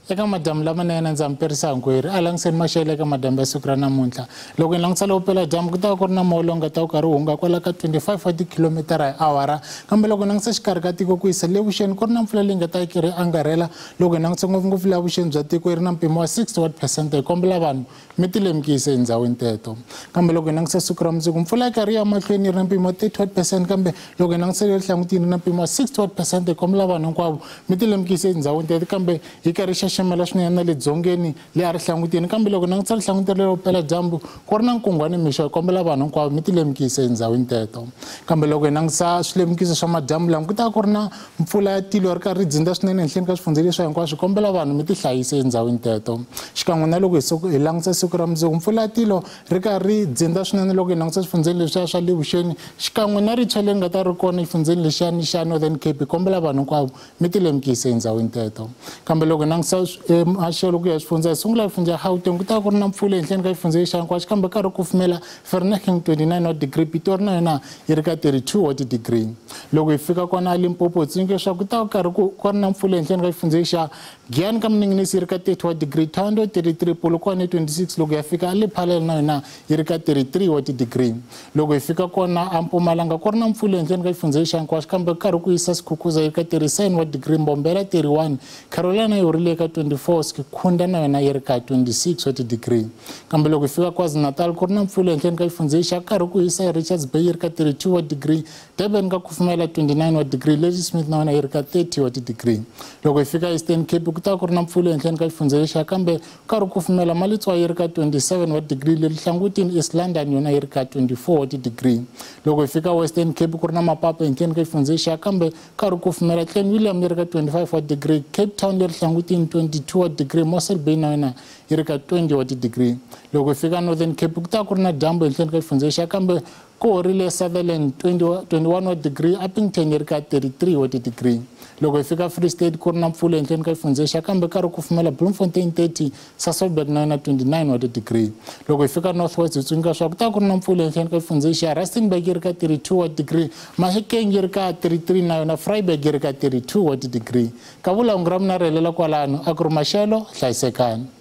Eka madyambu lamanene ndza mi hinkwerhu a langiseni maxelo eka madyambu ya siku ra namuntlha. Loko hi langutisa lowu vupeladyambu ku ta va ku ri na moya lowu nga ta wu karhi wu hunga kwala ka 25 wa tikhilomitara hi awara, kambe loko hi langutisa xikarhi ka tiko ku yisa le vuxeni ku ri na mpfula leyi nga ta yi karhi yi angarhela. Loko hi langutisa ngopfungopfu laha vuxeni bya tiko yi ri na mpimo wa 61%, hi kombela vanhu mi ti lemukisa endhawini teto. Kambe loko hi langutisa siku ra mundzuku mpfula yi karhi yi ya mahlweni yi ri na mpimo wa 31%, kambe loko hi langutisa le rihlangutini yi ri na mpimo wa 61%, hi kombela vanhu hinkwavo mi ti lemukisa endhawini teto, kambe yi karhi yi xaxamela swinene na le dzongeni le a rihlangutini. Kambe loko hi langutisa rihlangutini lero vupeladyambu ku ri na nkunguhwani mixo, hi kombela vanhu hinkwavo mi ti lemukisa endhawini teto. Kambe loko hi langutisa swilemukiso swa madyambu lama ku ta ku ri na mpfula ya tilo ri karhi ri dzinda swinene ehenhleni ka swifundza leswi hinkwaswo, hi kombela vanhu mi ti hlayisa endhawini teto. Xikan'we na loko hi langutisa siku ra mundzuku mpfula ya tilo ri karhi ri dzinda swinene loko hi langutisa swifundzeni leswiya swa le vuxeni, xikan'we na ritshwa leri nga ta ri kona exifundzeni lexiyani xa Northern Cape, hi kombela vanhu hinkwavo mi ti lemukisa endhawini teto. Kambe loko hi langutisa maxelo ku ya swifundza, hi sungula hi xifundza ya Gauteng, ku ta ku ri na mpfula ehenhleni ka xifundza lexiya hinkwaxo, kambe karhi ku kufumela Vereeniging 29 wa degree, Pitori na yona yi ri ka 32 wa ti-degree. Loko hi fika kona a Limpopo hi tsundzuka leswaku ku ta ku karhi ku ri na mpfula ehenhleni ka xifundza lexiya, Giyani ka Mininginiso yi ri ka 30 wa degree, Thohoyandou 33, Polokwane 26, loko ya fika a Lephalale na yona yi ri ka 33 wa ti-degree. Loko hi fika kona a Mpumalanga ku ri na mpfula ehenhleni ka xifundza lexiya hinkwaxo, kambe ku karhi ku yisa Skukuza yi ri ka 37 wa degree, Mbombela 31, Carolina yi horile eka 24, Secunda na yona yi ri ka 26 wa ti-degree. Kambe loko hi fika KwaZulu-Natal ku ri na mpfula ehenhleni ka xifundza lexiya, ku karhi ku hisa Richards Bay yi ri ka 32 wa degree, Durban ka kufumela 29 wa degree, Ladysmith na yona yi ri ka 30 wa ti-degree. Loko hi fika Eastern Cape ku ta ku ri na mpfula ehenhleni ka xifundza lexiya, kambe ku karhi ku kufumela Maletswai yi ri ka 27 wa degree, le Rihlangutini East London yona yi ri ka 24 wa ti-degree. Loko hi fika Western Cape ku ri na mapapa ehenhleni ka xifundza lexiya, kambe ku karhi ku kufumela Clan William yi ri ka 25 wa degree, Cape Town le Rihlangutini 22 wa degree, Mossel Bay na yona yi ri ka 20 wa ti-degree. Loko hi fika Northern Cape ku ta ku ri na dyambu ehenhleni ka xifundza lexiya, kambe ku horile Sutherland 21 wa degree, Upington yi ri ka 33 wa ti-degree. Loko hi fika Free State ku ri na mpfula ehenhleni ka xifundza lexiya, kambe karhi ku kufumela Bloemfontein 30, Sasolburg na yona 29 wa ti-degree. Loko hi fika North West hi tsundzuka leswaku ku ta ku ri na mpfula ehenhleni ka xifundza lexiya, Rustenburg yi ri ka 32 wa degree, Mahikeng yi ri ka 33 na yona Vryburg yi ri ka 32 wa ti-degree. Ka vulawuri ra mina ri helela kwalano, a ku ri maxelo, hlayisekani.